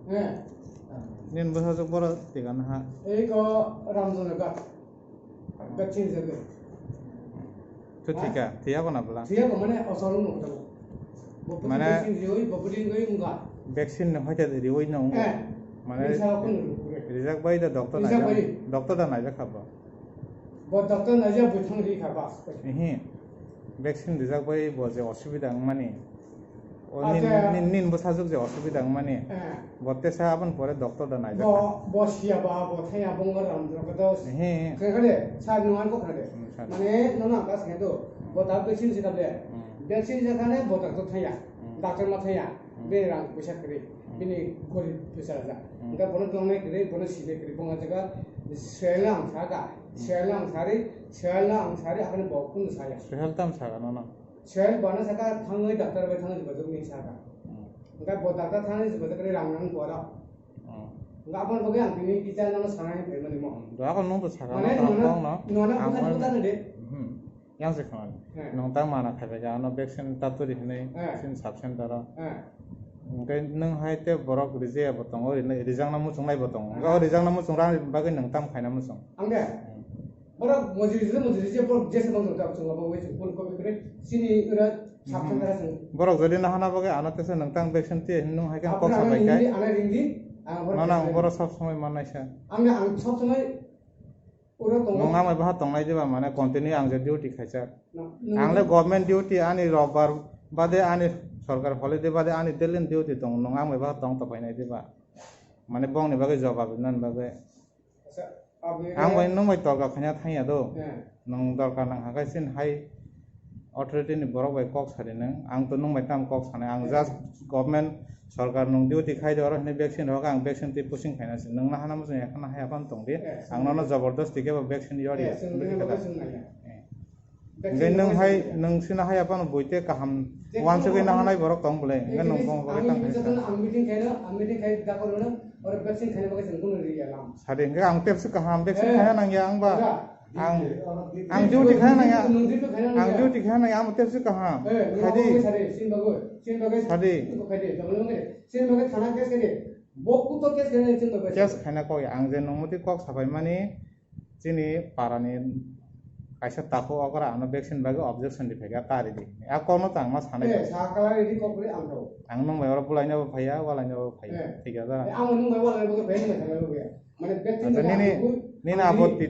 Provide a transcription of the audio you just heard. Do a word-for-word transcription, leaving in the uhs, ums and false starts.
Eh. Nini bwsajwk boro tikana ha. Ei ko Ramjana gat. Gat chingjagwi. To thika, thiya ko na bwla? Thiya ko mane osol no kotabo. Mane vaccine riwi, vaccine riwi wngkha. Vaccine no hoite riwi no wngkha. Eh. Mane rijak bai da doctor naijak. Doctor da naijak kha bo. Bo doctor naijak bo thang ri kha bas. Ehe. Vaccine rijak bai bo je osubida wngmani. O nin, nin, nin bwsajwk je osubida wngmani. Eh. Bo tesa aboni pore doctor da naijak. Bo, bo siya ba, bo thaya, bo ngor ram jora ko dos. Ehe. Khe khe de, sa nung an ko khe de. Hmm, sa. Mane, no na, kas khe do. Bo ta vaccine se ka de. Hmm. Vaccine se ka ne, bo doctor thaya. Hmm. Doctor ma thaya. Hmm. Be rang puisa kri. Hmm. Bini gori puisa ja. Hmm. Ga bono tongnai kri, bono sile kri, bo ngor jaga sel ang sa ka. Hmm. Sel ang sari, sel ang sari, akane bo kun saya. Sel tam sa ka no no. Sel bana saka thangwi doctor bai thangwi jibajak ni saka. Hmm. Hingke bo doctor thangwi jibajak ni rang nang bora. Hmm. Hingke aboni bagwi ang tini kisa nono sanai phaimani mo. Hmm. Doya ko nung to saka mane no, nono, nono ang bukhari mane bukhari de. Hmm. Yang se khana. He. Nung tang mana khai bai ano vaccine taturi hinui. He. Vaccine sub center o. He. Hingke nung hai te borok rijaya bo tongo, rijak na muchung nai bo tongo. Hingke o rijak na muchung rang bagwi nung tam khaina muchung. Ang de. Hmm. Borok mojri je, mojri je, borok jesa bang jota chwng abo wai chwng phone call kre, chini ura saphan kara chwng. Borok jodi na hana bagwi ano tesa nang tang vaccine twi hinwi hai khe kok sabai kai. Ana ringdi, ana ringdi, ana borok. Nono ang borok sob somoi mannai sa. Ang ang sob somoi ura tongo. Nung amai baha tongnai diba mane continue ang je duty khaijak. Ang le government duty ani robbar bade ani sorkar holiday bade ani daily duty tong nung amai baha tong to painai diba. Mane bongni bagwi jobab nan bagwi. Ang bai nwng bai torka khaina thangya do. Nwng dorkar nang hakai sin hai authority ni borok bai kok sari nwng. Ang to nwng bai tam kok sanai. Ang just government sorkar nwng duty khai de oro hinwi vaccine rok ang vaccine twi pushing khaina sin. Nwng nahana muchung ya khana hai apan tong di. Ang nono jabardasti khe bo vaccine yori ya. Hingke nwng hai, nwng sina hai aphano buite kaham wansugwi nahanai borok tong bwle, hingke nwng bongni bagwi tang khaisa. Ang meeting khaina, ang meeting khai dakor no, oro vaccine khaina bagwi chwng kunu ri ya lam. Sadi hingke ang tepsi kaham, vaccine khaina nangya ang ba. Ang, ang duty khaina nangya. Ang duty khaina nangya, ang tepsi kaham. Khaidi. Sadi. Sadi. Case khaina kok ya, ang je nwng muti kok sapai mani. Chini parani kaisa takhuk okra ano vaccine bagwi objection riphaikha ta ridi. A kokno tangma sanai. Eh, sa kala ridi kok ri ang tho. Ang nwng bai oro bulaina bo phaiya, walaina bo phaiya. Eh. Thik asa? Eh, ang nwng bai walaina bo phaiya, nwng bai thangna bo phaiya. Mane vaccine acha nini, nini apotti.